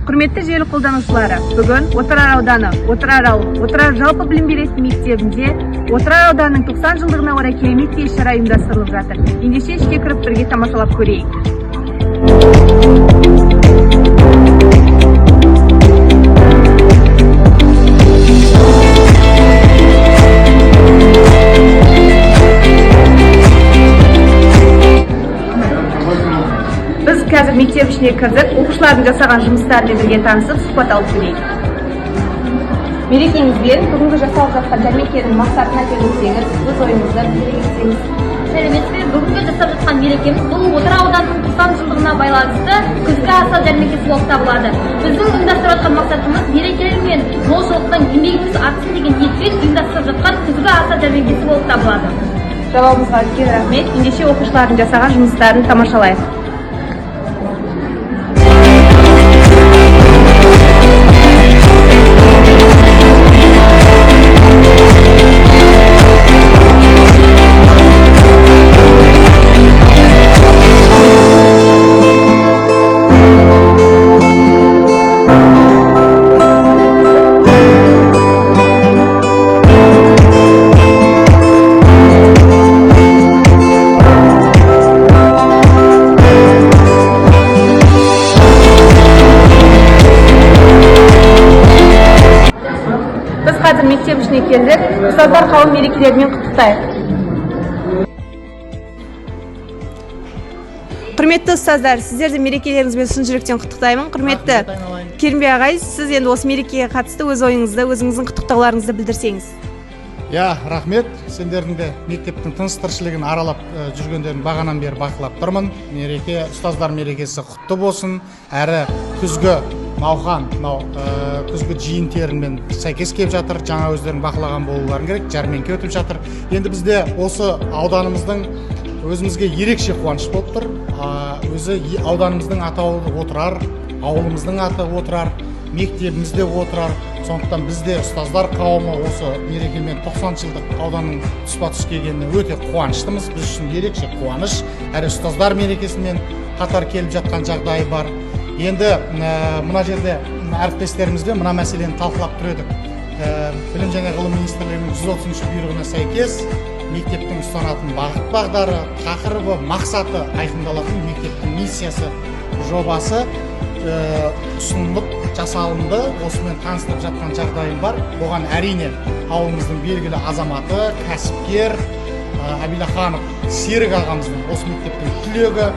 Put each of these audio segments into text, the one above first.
Құрметті желі қолданушылары, бүгін Отырар ауданы, Отырар ауылы, Отырар жалпы білім беретін мектебінде Отырар ауданының 90 жылдығына орай кереметтей іс-шара ұйымдастырылып жатыр. Ендеше ішке кіріп бірге тамашалап көрейік. Біз қазір мектеп ішіне кірдік, оқушылардың жасаған жұмыстарымен бірге танысып, сұхбат алып көрейік. Мерекеңізбен, бүгінгі жасалып жатқан жәрмеңкенің мақсатын айта кетсеңіз, өз ойыңызды білдіре кетсеңіз. Сәлеметсіз бе? Бүгінгі жасап жатқан мерекеміз бұл Отырар ауданының 90 жылдығына байланысты күзгі аса жәрмеңкесі болып табылады. Біздің ұйымдастырып жатқан мақсатымыз мерекелер мен молшылықтың еңбегіміз артсын деген ниетпен ұйымдастырып жатқан күзгі аса жәрмеңкесі болып табылады. Жауабыңызға үлкен рахмет. Ендеше оқушылардың жасаған жұмыстарын тамашалайық. Біз қазір мектеп ішіне келдік. Ұстаздар қауым мерекелерімен құттықтайық. Құрметті ұстаздар, сіздерді мерекелеріңізбен шын жүректен құттықтаймын. Құрметті Керімбек ағай, сіз енді осы мерекеге қатысты өз ойыңызды, өзіңіздің құттықтауларыңызды білдірсеңіз. Я, рахмет. Сендердің де мектептің тыныс тіршілігін аралап жүргендерін бағанан бері бақылап тұрмын. Мереке, ұстаздар мерекесі құтты болсын. Әрі күзгі науқан, мынау күзгі жиын терінмен сәйкес келіп жатыр. Жаңа өздерің бақылаған болуларың керек. Жәрмеңке өтіп жатыр. Енді бізде осы ауданымыздың өзімізге ерекше қуаныш болып тұр. Өзі ауданымыздың атауы Отырар, ауылымыздың аты Отырар, мектебіміз де Отырар. Сондықтан бізде ұстаздар қауымы осы мерекемен 90 жылдық ауданның тұспа-тұс келгеніне өте қуаныштымыз. Біз үшін ерекше қуаныш. Әрі ұстаздар мерекесімен қатар келіп жатқан жағдайы бар. Енді мына жерде әріптестерімізбен мына мәселені талқылап тұр едік. Білім және ғылым министрлігінің 130 бұйрығына сәйкес мектептің ұстанатын бағыт бағдары, тақырыбы, мақсаты айқындалатын мектептің миссиясы жобасы ұсынылып жасалынды. Осымен таныстырып жатқан жағдайым бар. Оған әрине ауылымыздың белгілі азаматы, кәсіпкер Әбілаханов Серік ағамыздың осы мектептің түлегі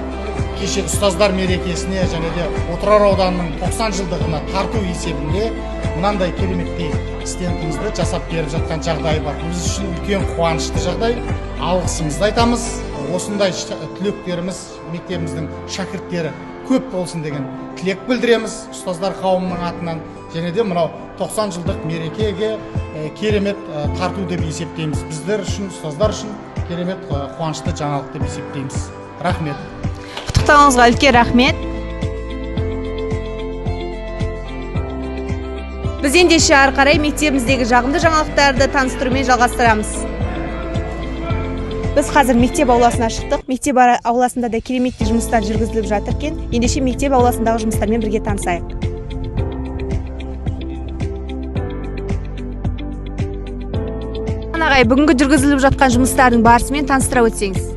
кеше ұстаздар мерекесіне және де Отырар ауданының 90 жылдығына тарту есебінде мынандай кереметтей стендімізді жасап беріп жатқан жағдайы бар. Біз үшін үлкен қуанышты жағдай. Алғысымызды айтамыз. Осындай түлектеріміз, мектебіміздің шәкірттері көп болсын деген тілек білдіреміз ұстаздар қауымының атынан. Және де мынау 90 жылдық мерекеге керемет тарту деп есептейміз. Біздер үшін, ұстаздар үшін керемет қуанышты жаңалық деп есептейміз. Рахмет. Құттықтауыңызға үлкен рахмет. Біз ендеше ары қарай мектебіміздегі жағымды жаңалықтарды таныстырумен жалғастырамыз. Біз қазір мектеп ауласына шықтық. Мектеп ауласында да кереметтей жұмыстар жүргізіліп жатыр екен. Ендеше мектеп ауласындағы жұмыстармен бірге танысайық. Ағай, бүгінгі жүргізіліп жатқан жұмыстардың барысымен таныстыра өтсеңіз.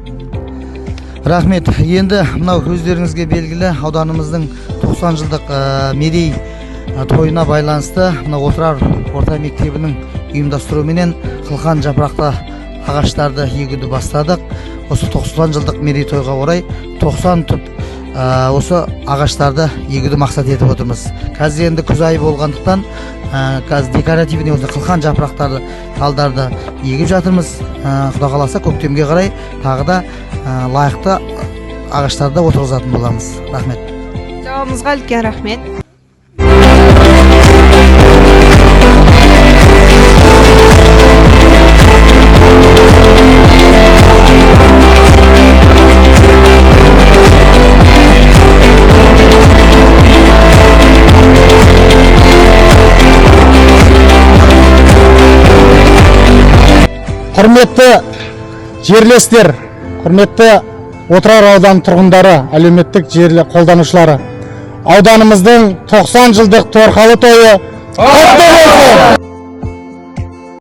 Рахмет. Енді мынау өздеріңізге белгілі ауданымыздың 90 жылдық мерей тойына байланысты мына Отырар орта мектебінің ұйымдастыруыменен қылқан жапырақты ағаштарды егуді бастадық. Осы 90 жылдық мерейтойға орай 90 түп осы ағаштарды егуді мақсат етіп отырмыз. Қазір енді күз айы болғандықтан қазір декоративный осы қылқан жапырақтарды, талдарды егіп жатырмыз. Құда қаласа көктемге қарай тағы да лайықты ағаштарды отырғызатын боламыз. Рахмет. Жауабыңызға үлкен рахмет. Құрметті жерлестер, құрметті Отырар ауданы тұрғындары, әлеуметтік желі қолданушылары, Ауданымыздың 90 жылдық торқалы тойы құтты болсын!